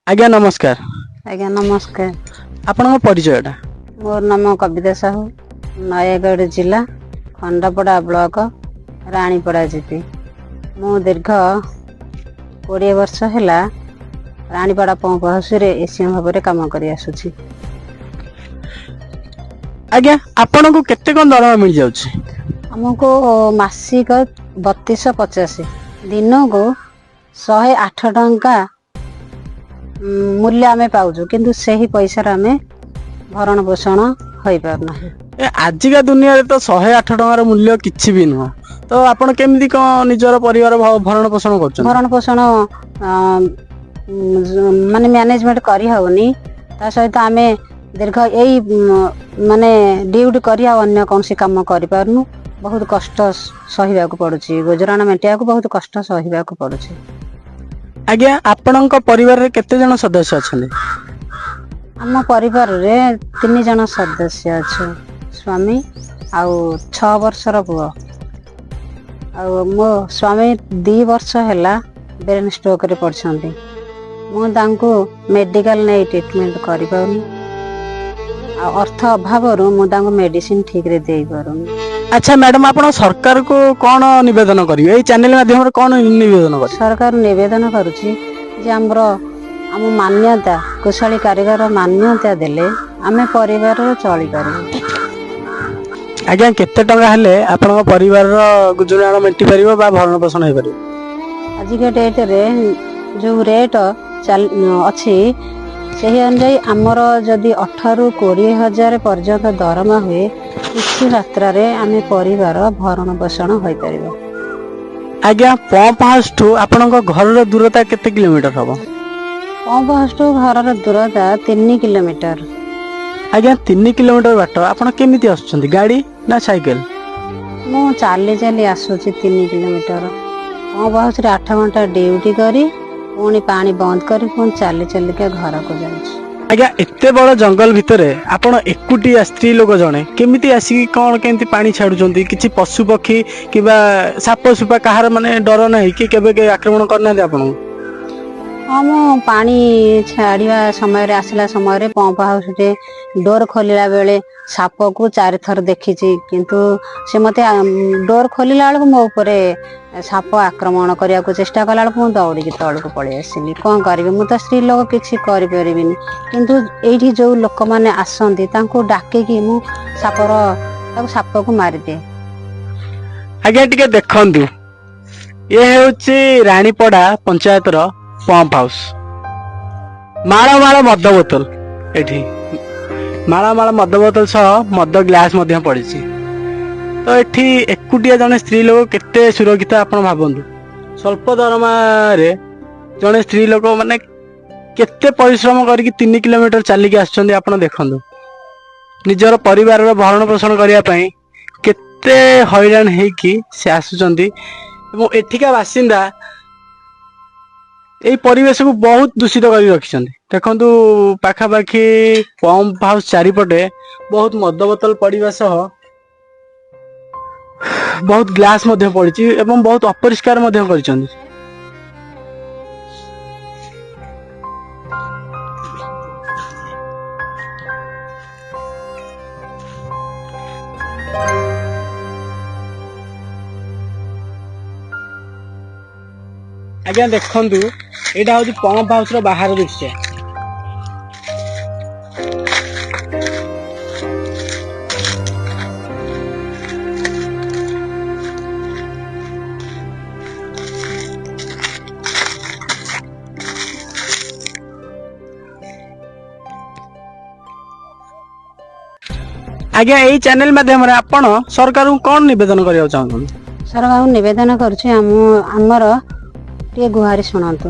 ଆଜ୍ଞା ନମସ୍କାର। ଆଜ୍ଞା ନମସ୍କାର। ଆପଣଙ୍କ ପରିଚୟଟା? ମୋର ନାମ କବିତା ସାହୁ, ନୟାଗଡ଼ ଜିଲ୍ଲା ଖଣ୍ଡପଡ଼ା ବ୍ଲକ ରାଣୀପଡ଼ା ଜିପି। ମୁଁ ଦୀର୍ଘ 20 ବର୍ଷ ହେଲା ରାଣୀପଡ଼ା ପମ୍ପ ହାଉସରେ ଏସିଏମ୍ ଭାବରେ କାମ କରି ଆସୁଛି। ଆଜ୍ଞା, ଆପଣଙ୍କୁ କେତେ କଣ ଦରମା ମିଳିଯାଉଛି? ଆମକୁ ମାସିକ 3250, ଦିନକୁ 108 ଟଙ୍କା ମୂଲ୍ୟ ଆମେ ପାଉଛୁ, କିନ୍ତୁ ସେହି ପଇସାର ଆମେ ଭରଣ ପୋଷଣ ହୋଇପାରୁନାହିଁ। ଆଜିକା ଦୁନିଆରେ ତ 108 ଟଙ୍କାର ମୂଲ୍ୟ କିଛି ବି ନୁହଁ, ତ ଆପଣ କେମିତି କଣ ନିଜର ପରିବାର ଭରଣ ପୋଷଣ କରୁଛନ୍ତି? ଭରଣ ପୋଷଣ ମାନେ ମ୍ୟାନେଜମେଣ୍ଟ କରିହେଉନି। ତା ସହିତ ଆମେ ଦୀର୍ଘ ଏଇ ମାନେ ଡ୍ୟୁଟି କରି ଆଉ ଅନ୍ୟ କୌଣସି କାମ କରିପାରୁନୁ। ବହୁତ କଷ୍ଟ ସହିବାକୁ ପଡୁଛି, ଗୁଜୁରାଣ ମେଣ୍ଟିବାକୁ ବହୁତ କଷ୍ଟ ସହିବାକୁ ପଡୁଛି। ଆଜ୍ଞା, ଆପଣଙ୍କ ପରିବାରରେ କେତେ ଜଣ ସଦସ୍ୟ ଅଛନ୍ତି? ଆମ ପରିବାରରେ 3 ଜଣ ସଦସ୍ୟ ଅଛୁ, ସ୍ୱାମୀ ଆଉ 6 ବର୍ଷର ପୁଅ। ଆଉ ମୋ ସ୍ୱାମୀ 2 ବର୍ଷ ହେଲା ବ୍ରେନ୍ ଷ୍ଟ୍ରୋକରେ ପଡ଼ିଛନ୍ତି। ମୁଁ ତାଙ୍କୁ ମେଡିକାଲ ନେଇ ଟ୍ରିଟମେଣ୍ଟ କରିପାରୁନି, ଆଉ ଅର୍ଥ ଅଭାବରୁ ମୁଁ ତାଙ୍କୁ ମେଡିସିନ ଠିକରେ ଦେଇପାରୁନି। ଆଚ୍ଛା ମ୍ୟାଡାମ, ଆପଣ ସରକାରକୁ କଣ ନିବେଦନ କରିବେ? ଏଇ ଚ୍ୟାନେଲ ମାଧ୍ୟମରେ କଣ ନିବେଦନ କରିବେ? ସରକାର ନିବେଦନ କରୁଛି ଯେ ଆମ ମାନ୍ୟତା, କୁଶଳୀ କାରିଗର ମାନ୍ୟତା ଦେଲେ ଆମେ ପରିବାରର ଚଳିପାରିବୁ। ଆଜ୍ଞା, କେତେ ଟଙ୍କା ହେଲେ ଆପଣଙ୍କ ପରିବାରର ଗୁଜୁରାଣ ମେଣ୍ଟି ପାରିବ ବା ଭରଣ ପୋଷଣ ହେଇପାରିବ? ଆଜିକା ଡେଟ୍ରେ ଯୋଉ ରେଟ୍ ଅଛି ସେହି ଅନୁଯାୟୀ ଆମର ଯଦି 18ରୁ 20 ହଜାର ପର୍ଯ୍ୟନ୍ତ ଦରମା ହୁଏ, କିଛି ମାତ୍ରାରେ ଆମେ ପରିବାର ଭରଣ ପୋଷଣ ହୋଇପାରିବ। ଆଜ୍ଞା, ପମ୍ପ ହାଉସ୍ ଠୁ ଆପଣଙ୍କ ଘରର ଦୂରତା କେତେ କିଲୋମିଟର ହବ? ପମ୍ପ ହାଉସ୍ ଠୁ ଘରର ଦୂରତା 3 କିଲୋମିଟର। ଆଜ୍ଞା, 3 କିଲୋମିଟର ବାଟ ଆପଣ କେମିତି ଆସୁଛନ୍ତି, ଗାଡ଼ି ନା ସାଇକେଲ? ମୁଁ ଚାଲି ଚାଲି ଆସୁଛି 3 କିଲୋମିଟର। ପମ୍ପ ହାଉସ୍ରେ 8 ଘଣ୍ଟା ଡ୍ୟୁଟି କରି ପୁଣି ପାଣି ବନ୍ଦ କରି ପୁଣି ଚାଲି ଚାଲିକା ଘରକୁ ଯାଉଛି। ଆଜ୍ଞା, ଏତେ ବଡ଼ ଜଙ୍ଗଲ ଭିତରେ ଆପଣ ଏକୁଟିଆ ସ୍ତ୍ରୀ ଲୋକ ଜଣେ କେମିତି ଆସିକି କଣ କେମିତି ପାଣି ଛାଡୁଛନ୍ତି? କିଛି ପଶୁ ପକ୍ଷୀ କିମ୍ବା ସାପ ସୁପା କାହାର ମାନେ ଡର ନାହିଁ କି କେବେ କେବେ ଆକ୍ରମଣ କରିନାହାନ୍ତି ଆପଣଙ୍କୁ? ହଁ, ମୁଁ ପାଣି ଛାଡ଼ିବା ସମୟରେ ଆସିଲା ସମୟରେ ପମ୍ପ ହାଉସ୍ରେ ଡୋର ଖୋଲିଲା ବେଳେ ସାପକୁ 4ଥର ଦେଖିଛି, କିନ୍ତୁ ସେ ମତେ ଡୋର ଖୋଲିଲା ବେଳକୁ ମୋ ଉପରେ ସାପ ଆକ୍ରମଣ କରିବାକୁ ଚେଷ୍ଟା କଲା ବେଳକୁ ମୁଁ ଦୌଡ଼ିକି ତଳକୁ ପଳେଇ ଆସିଲି। କଣ କରିବି, ମୁଁ ତ ସ୍ତ୍ରୀ ଲୋକ, କିଛି କରିପାରିବିନି। କିନ୍ତୁ ଏଇଠି ଯୋଉ ଲୋକମାନେ ଆସନ୍ତି ତାଙ୍କୁ ଡାକିକି ମୁଁ ତାକୁ ସାପକୁ ମାରିଦିଏ। ଆଜ୍ଞା ଟିକେ ଦେଖନ୍ତୁ, ଏ ହେଉଛି ରାଣୀପଡ଼ା ପଞ୍ଚାୟତର ପମ୍ପ ହାଉସ୍। ମାଳ ମାଳ ମଦ ବୋତଲ, ଏଠି ମାଳ ମାଳ ମଦ ବୋତଲ ସହ ମଦ ଗ୍ଲାସ ମଧ୍ୟ ପଡ଼ିଛି। ତ ଏଠି ଏକୁଟିଆ ଜଣେ ସ୍ତ୍ରୀ ଲୋକ କେତେ ସୁରକ୍ଷିତ ଆପଣ ଭାବନ୍ତୁ। ସ୍ୱଳ୍ପ ଦରମାରେ ଜଣେ ସ୍ତ୍ରୀ ଲୋକ ମାନେ କେତେ ପରିଶ୍ରମ କରିକି 3 କିଲୋମିଟର ଚାଲିକି ଆସୁଛନ୍ତି ଆପଣ ଦେଖନ୍ତୁ। ନିଜର ପରିବାରର ଭରଣ ପୋଷଣ କରିବା ପାଇଁ କେତେ ହଇରାଣ ହେଇକି ସେ ଆସୁଛନ୍ତି। ଏବଂ ଏଠିକା ବାସିନ୍ଦା ଏଇ ପରିବେଶକୁ ବହୁତ ଦୂଷିତ କରି ରଖିଛନ୍ତି। ଦେଖନ୍ତୁ, ପାଖାପାଖି ପମ୍ପ ହାଉସ୍ ଚାରିପଟେ ବହୁତ ମଦ ବୋତଲ ପଡ଼ିବା ସହ ବହୁତ ଗ୍ଲାସ ମଧ୍ୟ ପଡ଼ିଛି ଏବଂ ବହୁତ ଅପରିଷ୍କାର ମଧ୍ୟ କରିଛନ୍ତି। ଆଜ୍ଞା ଦେଖନ୍ତୁ, ଏଇଟା ହଉଛି ପମ୍ପ ହାଉସର ବାହାର ଦୃଶ୍ୟ। ଆଜ୍ଞା, ଏଇ ଚ୍ୟାନେଲ ମାଧ୍ୟମରେ ଆପଣ ସରକାରଙ୍କୁ କଣ ନିବେଦନ କରିବାକୁ ଚାହୁଁଛନ୍ତି? ସରକାରଙ୍କୁ ନିବେଦନ କରୁଛି ଆମର ଟିକେ ଗୁହାରି ଶୁଣନ୍ତୁ।